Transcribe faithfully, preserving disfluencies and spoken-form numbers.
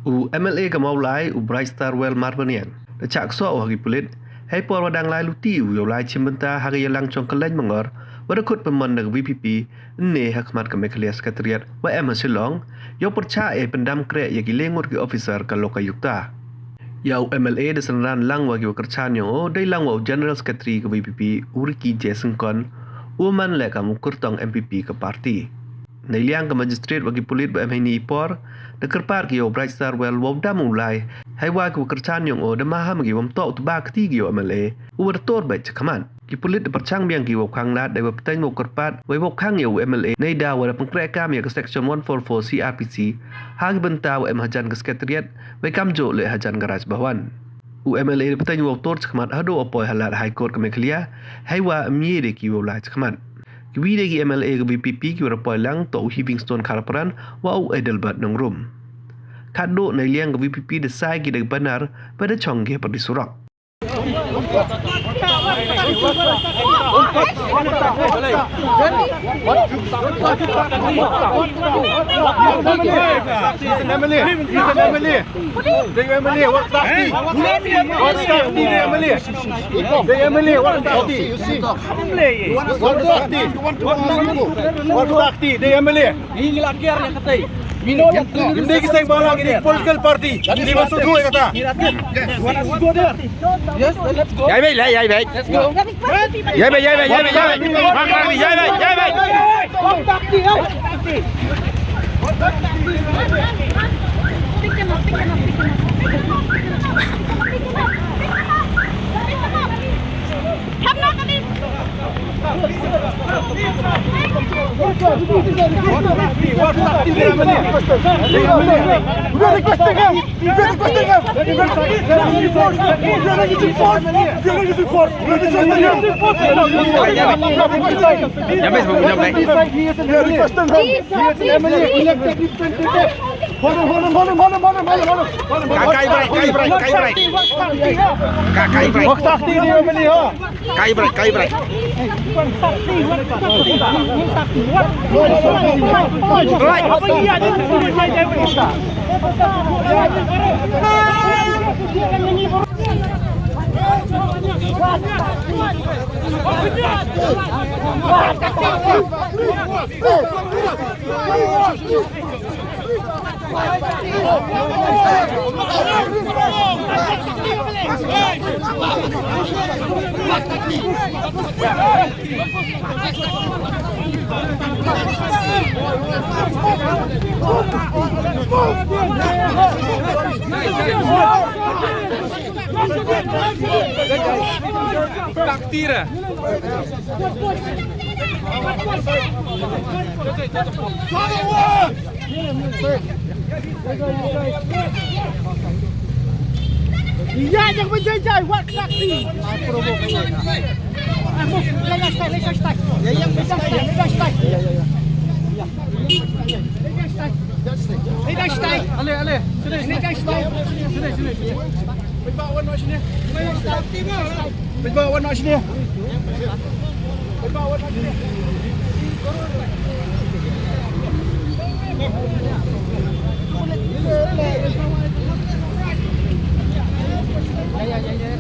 U M L A ka Mawlai, u Brightstarwell Marbaniang, da chah ksoh u ha ki pulit hei por wa dang lai luti u yow lai chimbynta ha ka yalang chong ka Leiñ Mangor, wa da khut pynmon da ka V P P, ne ha khmat ka Meghalaya Secretariat wa em ha Shillong, yow pyrchah e pyndam kreh ya ki le ngut ki officer ka Lokayukta. Ya u M L A da synran lang wa ki wa kyrchan yong o, dei lang wa u General Secretary ka V P P, u Ricky J Syngkon, u man le ka mukyrtong M P P ka party. Neiliang ka magistrate wa ki pulit wa em heini i por, da kyrpad ki ya u Brightstarwell wow dam u lai, hei wa ki wa kyrchan yong o da maham ki wam toh u tba kti ki ya u M L A, u wa da tor beit chakhmat. Ki pulit da pyrchang biang ki wow khang lad, dei wa pteng wow kyrpad, wei wow khang ya u M L A, nei da wa da pynkreh kam ya ka section one four four C R P C, ha ki bynta wa em hajan ka Secretariat, wei kamjooh le hajan ka Raj Bhavan. U M L A da pteng wow tor chakhmat hadooh wa poi ha lad High Court ka Meghalaya, hei wa mye de ki wow lai chakhmat. Ki wi de ki M L A ka V P P ki wa da poi lang toh u Heavingstone Kharapran wa u Adelbert Nongrum. Khatduh neiliang ka V P P da sai ki da ki banner, wa da chong ki ha pyrdi surok. He's an M L A. He's an M L A. Dei u M L A, what's that? What's that? Dei u M L A. Dei u M L A, what's that? What's that? Dei u M L A. Hindi ki seng bala, ini political party. Hindi masuk tu kata. Yes, let's go. Yai bai, yai bai. Let's go. Yai bai, yai bai, yai bai, yai bai. Mak mak yai bai, yai bai. Kai, kai break, kai break, kai break. Ka, kai break. Waktu akti dia beli, ha? Kai break, kai break. Tira. Ya, jangan berjai-jai, wat saksi. Jangan stay, jangan stay. Ya, ya, jangan stay, jangan stay. Ale, ale, sini, sini, sini, sini.